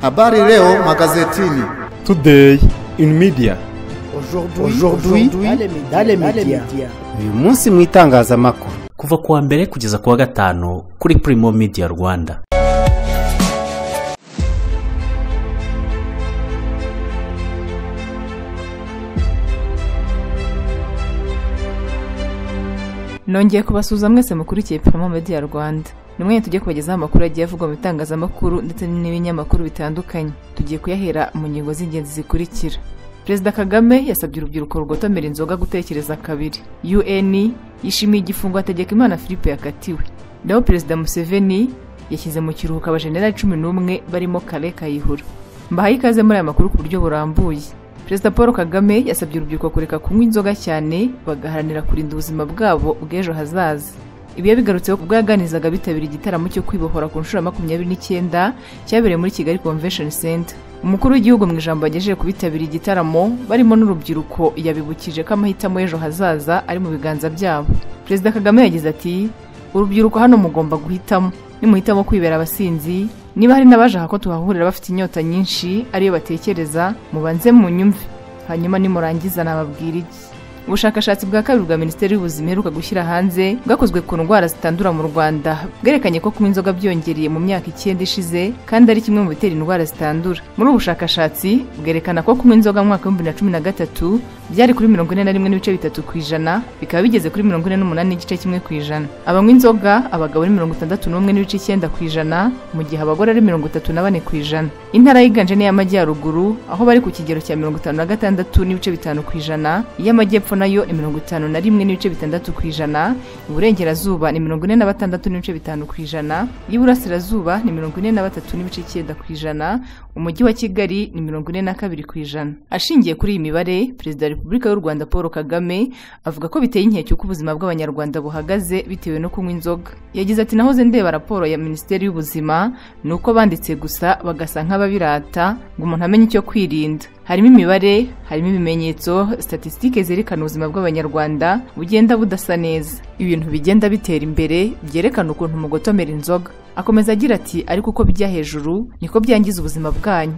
Habari leo magazetini. Today in media. Aujourd'hui dans les médias. Uyu munsi mu itangazamakuru. Kuva kuwa mbere kugeza kuwa gatanu kuri Primo Media Rwanda. Nongeye kubasuhuza mwese mukurikiye Primo Media Rwanda. Nimwe tujye kubagezaho amakuru agiye avugwa mu bitangazamakuru ndetse n'ibinyamakuru bitandukanye. Tugiye kuyahera mu ngingo z'ingenzi zikurikira. Perezida Kagame yasabye urubyiruko rugotomera inzoga gutekereza kabiri. UN yishimiye igifungo Hategekimana Philippe yakatiwe. Naho Perezida Museveni yashyize mu kiruhuko abajenerali 11 barimo Kale Kayihura. Mbahaye ikaze muri aya makuru ku buryo burambuye. Perezida Paul Kagame yasabye urubyiruko kureka kunywa inzoga cyane bagaharanira kurinda ubuzima bwabo bw'ejo hazaza. Ibi yabigarutseho ubwo yaganirizaga abitabiriye igitaramo cyo kwibohora ku nshuro ya 29 cyabereye muri Kigali Convention Center. Umukuru w'igihugu mu ijambo yagejeje ku bitabiriye igitaramo barimo n'urubyiruko yabibukije ko amahitamo y'ejo hazaza ari mu biganza byabo. Perezida Kagame yagize ati: "Urubyiruko hano mugomba guhitamo, nimuhitamo kwibera abasinzi, niba hari n'abashaka ko tuhahurira bafite inyota nyinshi ariyo batekereza, mubanze munyumve, hanyuma nimurangiza nababwira iki." Ubushakashatsi bwa kabiri bwa Minisiteri y'Ubuzima iheruka gushyira hanze bwakozwe ku ndwara zitandura mu Rwanda bwerekanye ko kunywa inzoga byongereye mu myaka 9 ishize kandi ari kimwe mu bitera indwara zitandura. Muri ubu bushakashatsi bwerekana ko kunywa inzoga mu mwaka wa 2013 byari kuri 41.3% bikaba bigeze kuri 48.1%. Abanywa inzoga abagabo ni 61.9% mu gihe abagore ari 34%. Intara yiganje ni y'Amajyaruguru aho bari ku kigero cya 56.5%, iy'Amajyepfo nayo ni 51.6%, Iburengerazuba ni 46.5%, Iburasirazuba ni 43.9%, Umujyi wa Kigali ni 42%. Ashingiye kuri iyi mibare, Perezida wa Repubulika y'u Rwanda Paul Kagame avuga ko biteye inkeke uko ubuzima bw'Abanyarwanda buhagaze bitewe no kunywa inzoga. Yagize ati: "Nahoze ndeba raporo ya Minisiteri y'Ubuzima, ni uko banditse gusa bagasa nk'ababirata ngo umuntu amenye icyo kwirinda. Harimo imibare, harimo ibimenyetso, statistike zerekana ubuzima bw'Abanyarwanda bugenda budasa neza. Ibintu bigenda bitera imbere byerekana ukuntu mugotomera inzoga." Akomeza agira ati: "Ariko uko bijya hejuru niko byangiza ubuzima bwanyu.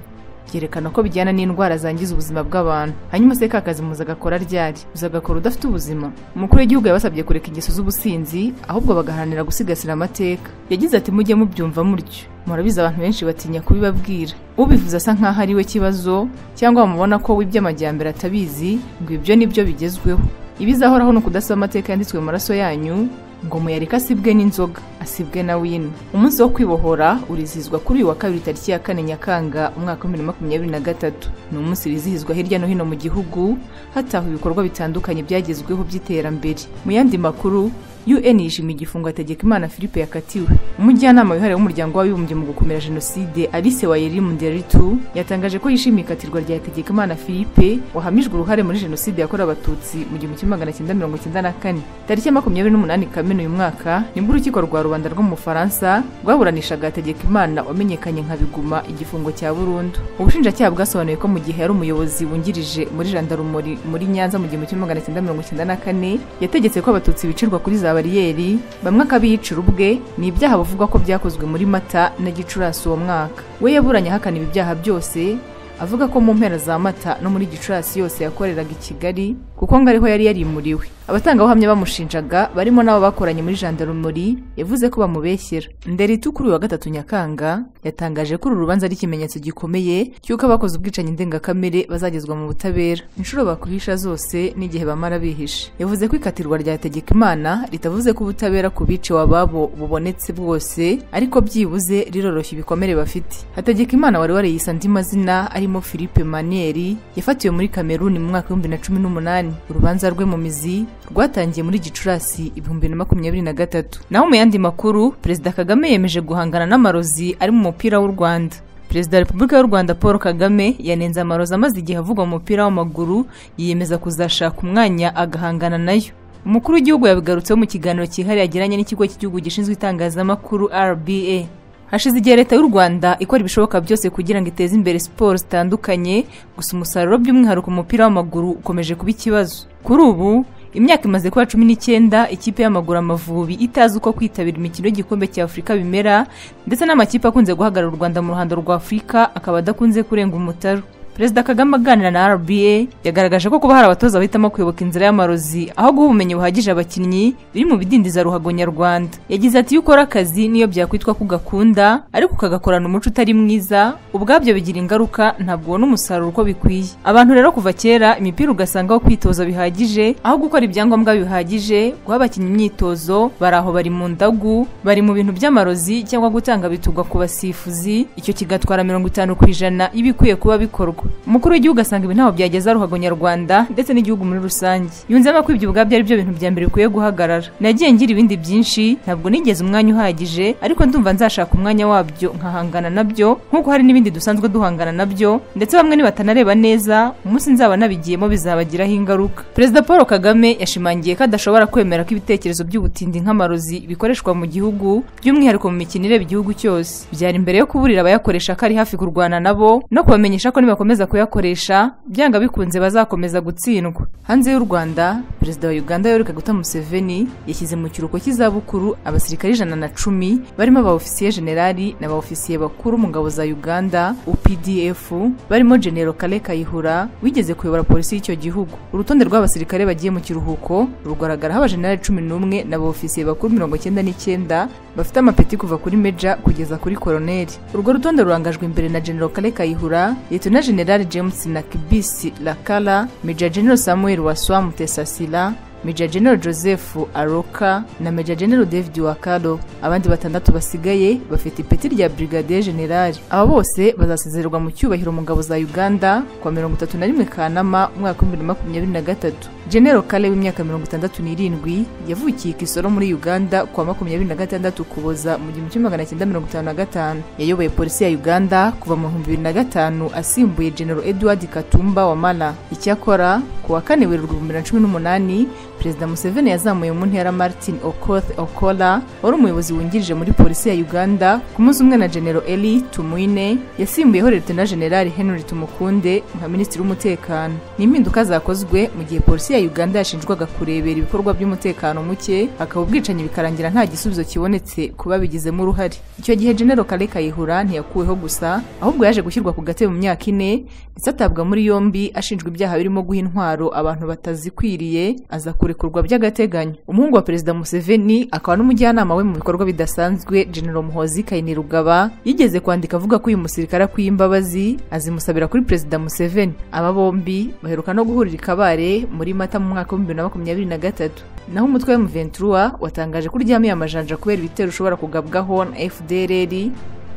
Byerekana ko bijyana n'indwara zangiza ubuzima bw'abantu. Hanyuma se kakazi muzagakora ryari? Uzagakora udafite ubuzima?" Umukuru w'igihugu yabasabye kureka ingeso z'ubusinzi ahubwo bagaharanira gusigasira amateka. Yagize ati: "Mujye mubyumva mutyo. Murabizi abantu benshi batinya kubibabwira. Ubivuze asa nkaho ari we kibazo cyangwa bamubona ko w'iby'amajyambere atabizi ngo ibyo nibyo bigezweho. Ibizahoraho no kudasaba amateka yanditswe mu maraso yanyu ngo muyareke asibwe n'inzoga, asibwe na wino." Umunsi wo kwibohora urizihizwa kuri uyu wa kabiri tariki ya 4 Nyakanga umwaka wa 2023. Ni umunsi wizihizwa hirya no hino mu gihugu hatahwa ibikorwa bitandukanye byagezweho by'iterambere. Mu yandi makuru, UN yishimiye igifungo Hategekimana Philippe yakatiwe. Umujyanama wihariye w'umuryango w'abibumbye mu gukumira jenoside Alice Wairimu Nderitu yatangaje ko yishimiye ikatirwa rya Hategekimana Philippe wahamijwe uruhare muri jenoside yakorewe Abatutsi mu 1994. Tariki ya 28 Kamena uyu mwaka nibwo urukiko rwa rubanda rwo mu Bufaransa rwaburanishaga Hategekimana wamenyekanye nka Biguma igifungo cya burundu. Ubushinjacyaha bwasobanuye ko mu gihe yari umuyobozi wungirije muri jandarumori muri Nyanza mu 1994 yategetse ko Abatutsi bicirwa kuri za bariyeri, bamwe akabiyicira ubwe. Ni ibyaha bavugwa ko byakozwe muri Mata na Gicurasi uwo mwaka. We yaburanye ahakana ibi byaha byose, avuga ko mu mpera za Mata no muri Gicurasi yose yakoreraga i Kigali kuko ngo ariho yari yarimuriwe. Abatangabuhamya bamushinjaga barimo n'abo bakoranye muri jandarumori yavuze ko bamubeshyera. Nderitu kuri uyu wa 3 Nyakanga yatangaje ko uru rubanza ari ikimenyetso gikomeye cy'uko abakoze ubwicanyi ndengakamere bazagezwa mu butabera inshuro bakwihisha zose n'igihe bamara bihishe. Yavuze ko ikatirwa rya Hategekimana ritavuze ko ubutabera ku biciwe ababo bubonetse bwose, ariko byibuze riroroshya ibikomere bafite. Hategekimana wari wariyise andi mazina arimo Philippe Manieri yafatiwe muri Kameruni mu mwaka wa 2018. Urubanza rwe mu mizi rwatangiye muri Gicurasi 2023. Naho mu yandi makuru, Perezida Kagame yemeje guhangana n'amarozi ari mu mupira w'u Rwanda. Perezida wa Repubulika y'u Rwanda Paul Kagame yanenze amarozi amaze igihe avugwa mu mupira w'amaguru, yiyemeza kuzashaka umwanya agahangana nayo. Umukuru w'igihugu yabigarutseho mu kiganiro cyihariye yagiranye n'ikigo cy'igihugu gishinzwe itangazamakuru RBA. Hashize igihe Leta y'u Rwanda ikora ibishoboka byose kugira ngo iteze imbere siporo zitandukanye, gusa umusaruro by'umwihariko umupira w'amaguru ukomeje kuba ikibazo. Kuri ubu Imyaka imaze kuba 19 ikipe y'amaguru Amavubi itazi uko kwitabira imikino y'igikombe cya Afurika bimera, ndetse n'amakipe akunze guhagarara u Rwanda mu ruhando rwa Afurika akaba adakunze kurenga umutaru. Perezida Kagame aganira na RBA yagaragaje ko kuba hari abatoza bahitamo kuyoboka inzira y'amarozi aho guha ubumenyi buhagije abakinnyi biri mu bidindiza ruhago nyarwanda. Yagize ati iyo ukora akazi niyo byakwitwa ko ugakunda ariko ukagakorana umuco utari mwiza ubwabyo bigira ingaruka, ntabwo ubona umusaruro uko bikwiye. Abantu rero kuva kera imipira ugasanga aho kwitoza bihagije, aho gukora ibyangombwa bihagije, guha abakinnyi imyitozo, bari aho bari mu ndagu, bari mu bintu by'amarozi cyangwa gutanga bitugwa ku basifuzi, icyo kigatwara 50% y'ibikwiye kuba bikorwa. Umukuru w'igihugu asanga ibi ntaho byageza ruhago nyarwanda ndetse n'igihugu muri rusange. Yunzemo ko ibyo ubwabyo ari byo bintu bya mbere bikwiye guhagarara. Nagiye ngira ibindi byinshi, ntabwo nigeze umwanya uhagije, ariko ndumva nzashaka umwanya wabyo nkahangana nabyo, nk'uko hari n'ibindi dusanzwe duhangana nabyo, ndetse bamwe nibatanareba neza, umunsi nzaba nabigiyemo bizabagiraho ingaruka. Perezida Paul Kagame yashimangiye ko adashobora kwemera ko ibitekerezo by'ubutindi nk'amarozi bikoreshwa mu gihugu, by'umwihariko mu mikino ireba igihugu cyose. Byari imbere yo kuburira abayakoresha ko ari hafi kurwana nabo, no kubamenyesha ko nibakomeza kuyakoresha byanga bikunze bazakomeza gutsindwa. Hanze y'u Rwanda, Perezida wa Uganda Yoweri Kaguta Museveni yashyize mu kiruhuko cy'izabukuru abasirikare 110 barimo aba ofisiye generali n'aba ofisiye bakuru mu ngabo za Uganda UPDF, barimo General Kale Kayihura wigeze kuyobora polisi y'icyo gihugu. Urutonde rw'abasirikare bagiye mu kiruhuko rugaragaraho abajenerali 11 n'aba ofisiye bakuru 99 bafite amapeti kuva kuri meja kugeza kuri koroneli. Urwo rutonde rurangajwe imbere na General Kale Kayihura, Lieutenant General James Nakibisi Lakala, Major General Samuel Waswa Mutesasira, Major General Joseph Aroka na Major General David Wakalo. Abandi batandatu basigaye bafite ipeti rya Brigadier General. Aba bose bazasezererwa mu cyubahiro mu ngabo za Uganda kwa 31 Kanama umwaka wa 2023. General Kale w'imyaka 67 yavukiye Kisoro muri Uganda kwa 26 Ukuboza mu 1955. Yayoboye polisi ya Uganda kuva mu 2005 asimbuye General Edward Katumba Wamala. Icyakora ku wa 4 Werurwe 2018 Perezida Museveni yazamuye mu ntera Martin Okoth Okola wari umuyobozi wungirije muri polisi ya Uganda ku munsi umwe na General Eli Tumwine yasimbuyeho Lieutenant General Henry Tumukunde nka Minisitiri w'Umutekano. Ni impinduka zakozwe mu gihe polisi ya Uganda yashinjwaga kurebera ibikorwa by'umutekano muke, hakaba ubwicanyi bikarangira nta gisubizo kibonetse kuba bigizemo uruhare. Icyo gihe General Kale Kayihura ntiyakuweho gusa, ahubwo yaje gushyirwa ku gatebe mu myaka 4 ndetse atabwa muri yombi ashinjwa ibyaha birimo guha intwaro abantu batazikwiriye, aza kurekurwa by'agateganyo. Umuhungu wa Perezida Museveni akaba n'umujyanama we mu bikorwa bidasanzwe General Muhoozi Kainerugaba yigeze kwandika avuga ko uyu musirikare akwiye imbabazi, azimusabira kuri Perezida Museveni. Aba bombi baheruka no guhurira i Kabare muri Mata mu mwaka wa 2023. Naho umutwe wa M23 watangaje ko uryamiye amajanja kubera ibitero ushobora kugabwaho na FDLR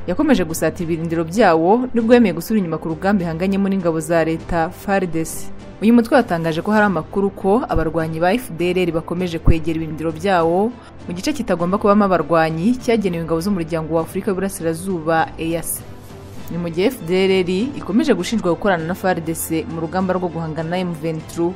yakomeje gusatira ibirindiro byawo nubwo yemeye gusubira inyuma ku rugamba ihanganyemo n'ingabo za leta FARDC. Uyu mutwe watangaje ko hari amakuru ko abarwanyi ba FDLR bakomeje kwegera ibirindiro byawo mu gice kitagomba kubamo abarwanyi cyagenewe ingabo z'umuryango wa Afurika y'Iburasirazuba EAC. Ni mu gihe FDLR ikomeje gushinjwa gukorana na FARDC mu rugamba rwo guhangana na M23.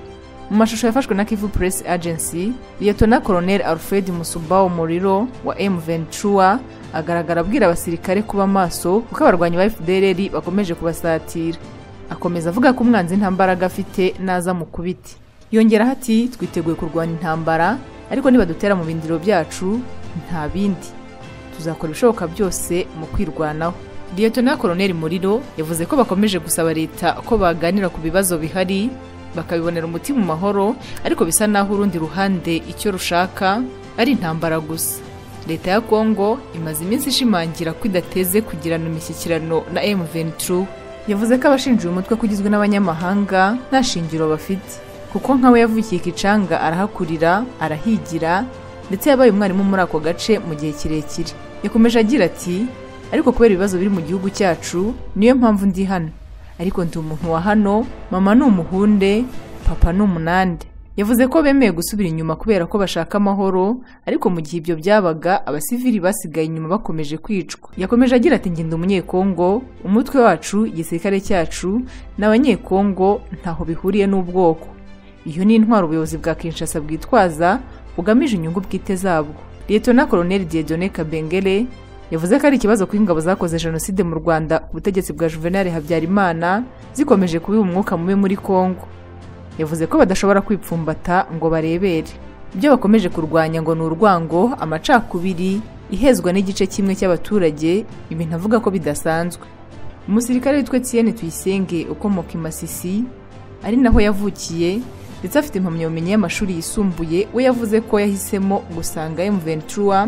Mu mashusho yafashwe na Kivu Press Agency, Lieutenant Colonel Alfred Musubao Muriro wa M23 agaragara abwira abasirikare kuba maso kuko abarwanyi ba FDLR bakomeje kubasatira. Akomeza avuga ko umwanzi nta mbaraga afite naza mu kubiti. Yongeraho ati twiteguye kurwanya intambara, ariko nibadutera mu bindiro byacu nta bindi, tuzakora ibishoboka byose mu kwirwanaho. Lieutenant Colonel Muriro yavuze ko bakomeje gusaba leta ko baganira ku bibazo bihari bakabibonera umuti mu mahoro, ariko bisa naho urundi ruhande icyo rushaka ari intambara gusa. Leta ya Kongo imaze iminsi ishimangira ko idateze kugirana imishyikirano na M23. Yavuze ko abashinja uyu mutwe kugizwe n'abanyamahanga nta shingiro bafite, kuko nkawe yavukiye Kicanga arahakurira, arahigira, ndetse yabaye umwarimu muri ako gace mu gihe kirekire. Yakomeje agira ati ariko kubera ibibazo biri mu gihugu cyacu niyo mpamvu ndi hano, ariko ndi umuntu wa hano, mama ni umuhunde, papa ni umunande. Yavuze ko bemeye gusubira inyuma kubera ko bashaka amahoro, ariko mu gihe ibyo byabaga abasivili basigaye inyuma bakomeje kwicwa. Yakomeje agira ati njye ndi umunyekongo, umutwe wacu, igisirikare cyacu n'abanyekongo ntaho bihuriye n'ubwoko. Iyo ni intwaro ubuyobozi bwa Kinshasa bwitwaza bugamije inyungu bwite zabwo. Lieutenant Colonel Dieudonné Kabengele yavuze ko ari ikibazo ko ingabo zakoze jenoside mu Rwanda ku butegetsi bwa Juvenal Habyarimana zikomeje kubiba umwuka mubi muri Kongo. Yavuze ko badashobora kwipfumbata ngo barebere. Ibyo bakomeje kurwanya ngo ni urwango, amacakubiri, ihezwa n'igice kimwe cy'abaturage, ibintu avuga ko bidasanzwe. Umusirikare witwa Etienne Tuyisenge ukomoka i Masisi, ari naho yavukiye ndetse afite impamyabumenyi y'amashuri yisumbuye, we yavuze ko yahisemo gusanga M23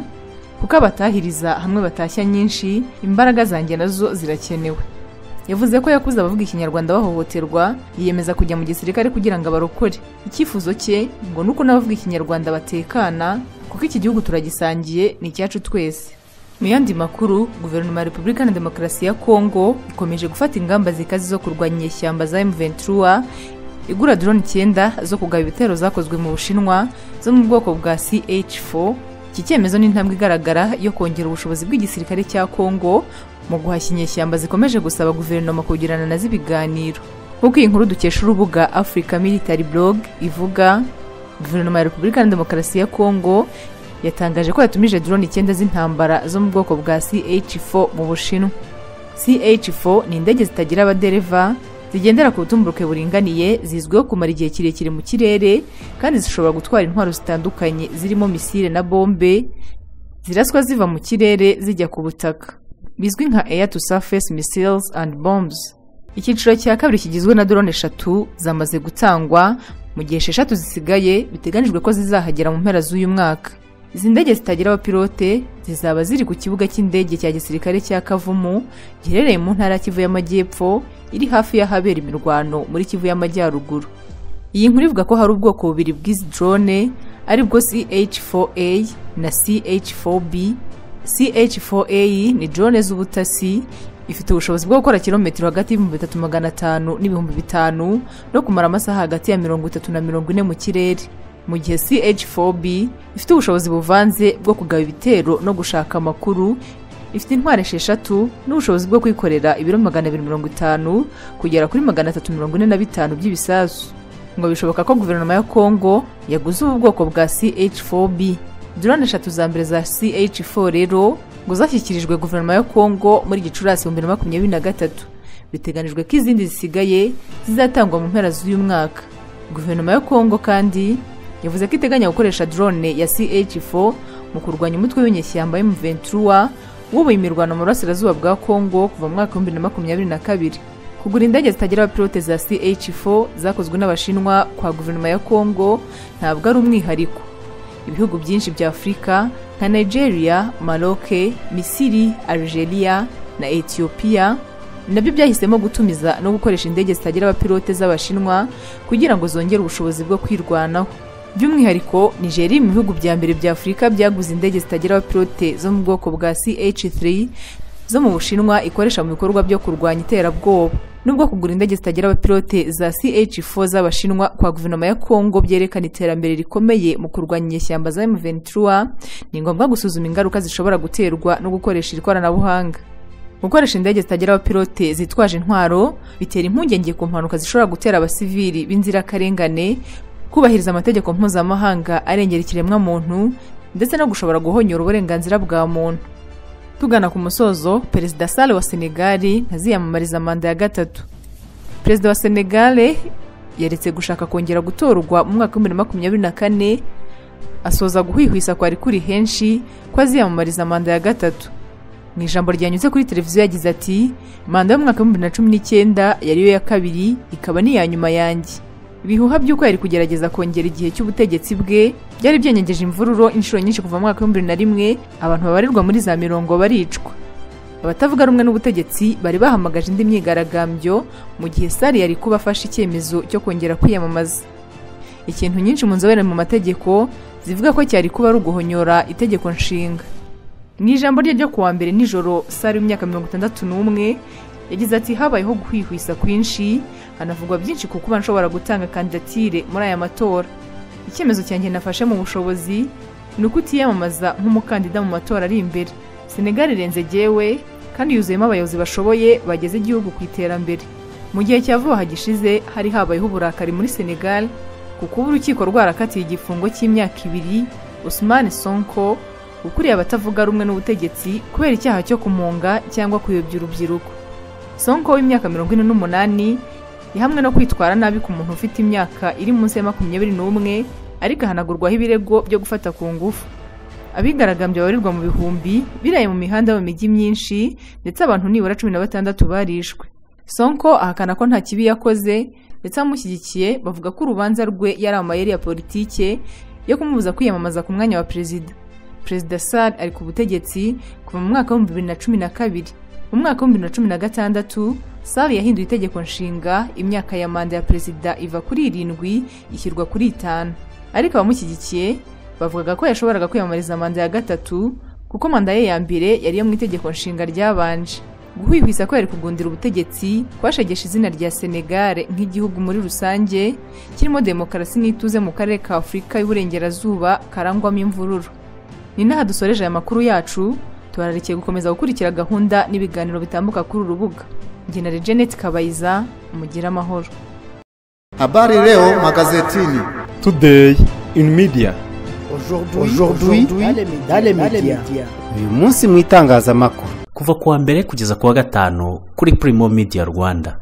kuko abatahiriza hamwe batashya nyinshi, imbaraga zanjye nazo zirakenewe. Yavuze ko yakuze abavuga Ikinyarwanda bahohoterwa, yiyemeza kujya mu gisirikare kugira ngo abarokore. Icyifuzo cye ngo nuko n'abavuga Ikinyarwanda batekana, kuko iki gihugu turagisangiye, ni icyacu twese. Mu yandi makuru, Guverinoma ya Repubulika na Demokarasi ya Kongo ikomeje gufata ingamba zikaze zo kurwanya inyeshyamba za M23, igura drone 9 zo kugaba ibitero zakozwe mu Bushinwa zo mu bwoko bwa CH4. Iki cyemezo ni intambwe igaragara yo kongera ubushobozi bw'igisirikare cya Kongo mu guhashya inyeshyamba zikomeje gusaba guverinoma kugirana nazo ibiganiro. Nk'uko iyi nkuru dukesha urubuga Africa Military Blog ivuga, Guverinoma ya Repubulika na Demokarasi ya Kongo yatangaje ko yatumije drone 9 z'intambara zo mu bwoko bwa CH4 mu Bushinwa. CH4 ni indege zitagira abadereva, zigendera ku butumburuke buringaniye, zizwiho kumara igihe kirekire mu kirere, kandi zishobora gutwara intwaro zitandukanye zirimo misile na bombe ziraswa ziva mu kirere zijya ku butaka, bizwi nka air to surface missiles and bombs. Icyiciro cya kabiri kigizwe na drone 3 zamaze gutangwa, mu gihe 6 zisigaye biteganijwe ko zizahagera mu mpera z'uyu mwaka. Izi ndege zitagira abapilote zizaba ziri ku kibuga cy'indege cya gisirikare cya Kavumu giherereye mu ntara ya Kivu y'Amajyepfo, iri hafi y'ahabera imirwano muri Kivu y'Amajyaruguru. Iyi nkuru ivuga ko hari ubwoko bubiri bw'izi drone, aribwo CH4A na CH4B. CH4A ni drone z'ubutasi, ifite ubushobozi bwo gukora kilometero hagati y'ibihumbi 3,500 n'ibihumbi 5,000 no kumara amasaha hagati ya 30 na 40 mu kirere. Mu gihe CH4B ifite ubushobozi buvanze bwo kugaba ibitero no gushaka amakuru, ifite intwaro 6 n'ubushobozi bwo kwikorera ibiro 250 kugera kuri 345 by'ibisasu. Ngo bishoboka ko guverinoma ya Kongo yaguze ubu bwoko bwa CH4B. Drone 3 za mbere za CH4 rero ngo zashyikirijwe guverinoma ya Kongo muri Gicurasi 2023. Biteganijwe ko izindi zisigaye zizatangwa mu mpera z'uyu mwaka. Guverinoma ya Kongo kandi yavuze ko iteganya gukoresha drone ya CH4 mu kurwanya umutwe w'inyeshyamba M23 wubuye imirwano mu burasirazuba bwa Kongo kuva mu mwaka 2022. Kugura indege zitagira abapilote za CH4 zakozwe n'Abashinwa kwa guverinoma ya Kongo ntabwo ari umwihariko. Ibihugu byinshi bya Afurika nka Nigeria, Maroc, Misiri, Algeria na Ethiopia nabyo byahisemo gutumiza no gukoresha indege zitagira abapilote z'Abashinwa kugira ngo zongere ubushobozi bwo kwirwanaho. By'umwihariko, Nigeria mu bihugu bya mbere bya Afurika byaguze indege zitagira abapilote zo mu bwoko bwa CH3 zo mu Bushinwa ikoresha mu bikorwa byo kurwanya iterabwoba. Nubwo kugura indege zitagira abapilote za CH4 z'Abashinwa kwa guverinoma ya Kongo byerekana iterambere rikomeye mu kurwanya inyeshyamba za M23, ni ngombwa gusuzuma ingaruka zishobora guterwa no gukoresha iri koranabuhanga. Gukoresha indege zitagira abapilote zitwaje intwaro bitera impungenge ku mpanuka zishobora gutera abasivili b'inzirakarengane, kubahiriza amategeko mpuzamahanga arengera ikiremwamuntu, ndetse no gushobora guhonyora uburenganzira bwa muntu. Tugana ku musozo, Perezida Sall wa Senegal ntaziyamamariza manda ya gatatu. Perezida wa Senegal yaretse gushaka kongera gutorwa mu mwaka wa 2024, asoza guhwihwisa kwari kuri henshi ko aziyamamariza manda ya gatatu. Mu ijambo ryanyuze kuri televiziyo yagize ati: "Manda y'umwaka wa 2019 yari yo ya kabiri, ikaba n'iya nyuma yanjye." Ibihuha by'uko yari kugerageza kongera igihe cy'ubutegetsi bwe byari byenyegeje imvururo inshuro nyinshi kuva mu mwaka wa 2001, abantu babarirwa muri za mirongo baricwa. Abatavuga rumwe n'ubutegetsi bari bahamagaje indi myigaragambyo mu gihe Sall yari kuba afashe icyemezo cyo kongera kwiyamamaza. Ikintu nyinshi mu nzobere mu mategeko zivuga ko cyari kuba ari uguhonyora itegeko nshinga. Mu ijambo rye ryo kuwa mbere nijoro, Sall w'imyaka 61 yagize ati: "Habayeho guhwihwisa kwinshi, hanavugwa byinshi ku kuba nshobora gutanga kandidatire muri aya matora. Icyemezo cyanjye nafashe mu bushobozi ni ukutiyamamaza nk'umukandida mu matora ari imbere. Senegal irenze jyewe kandi yuzuyemo abayobozi bashoboye bageze igihugu ku iterambere." Mu gihe cya vuba gishize hari habayeho uburakari muri Senegal kuko ubu urukiko rwarakatiye igifungo cy'imyaka 2 Ousmane Sonko ukuriye abatavuga rumwe n'ubutegetsi kubera icyaha cyo kumunga cyangwa kuyobya urubyiruko. Sonko w'imyaka 48 Yahamwe no kwitwara nabi ku muntu ufite imyaka iri munsi ya 21, ariko ahanagurwaho ibirego byo gufata ku ngufu. Abigaragambya babarirwa mu bihumbi biraye mu mihanda mu mijyi myinshi, ndetse abantu nibura 16 barishwe. Sonko ahakana ko nta kibi yakoze, ndetse abamushyigikiye bavuga ko urubanza rwe yari amayeri ya politike yo kumubuza kwiyamamaza ku mwanya wa perezida. Perezida Sall ari ku butegetsi kuva mu mwaka wa 2012. Mu mwaka wa 2016 Sall yahinduye itegeko nshinga, imyaka ya manda ya perezida iva kuri 7 ishyirwa kuri 5. Ariko abamushyigikiye bavugaga ko yashoboraga kwiyamamariza manda ya 3 kuko manda ye ya mbere yari iyo mu itegeko nshinga ryabanje. Guhwihwisa ko yari kugundira ubutegetsi kwashegesha izina rya Senegal nk'igihugu muri rusange kirimo demokarasi n'ituze mu karere ka Afurika y'Uburengerazuba karangwamo imvururu. Ni n'aha dusoreje aya makuru yacu, tubararikiye gukomeza gukurikira gahunda n'ibiganiro bitambuka kuri uru rubuga. Njye na Janet Kabayiza, mugire amahoro. Habari leo magazetini. Today in media. Aujourd'hui dans les médias. Uyu munsi mu itangazamakuru. Kuva kuwa mbere kugeza kuwa gatanu kuri Primo Media Rwanda.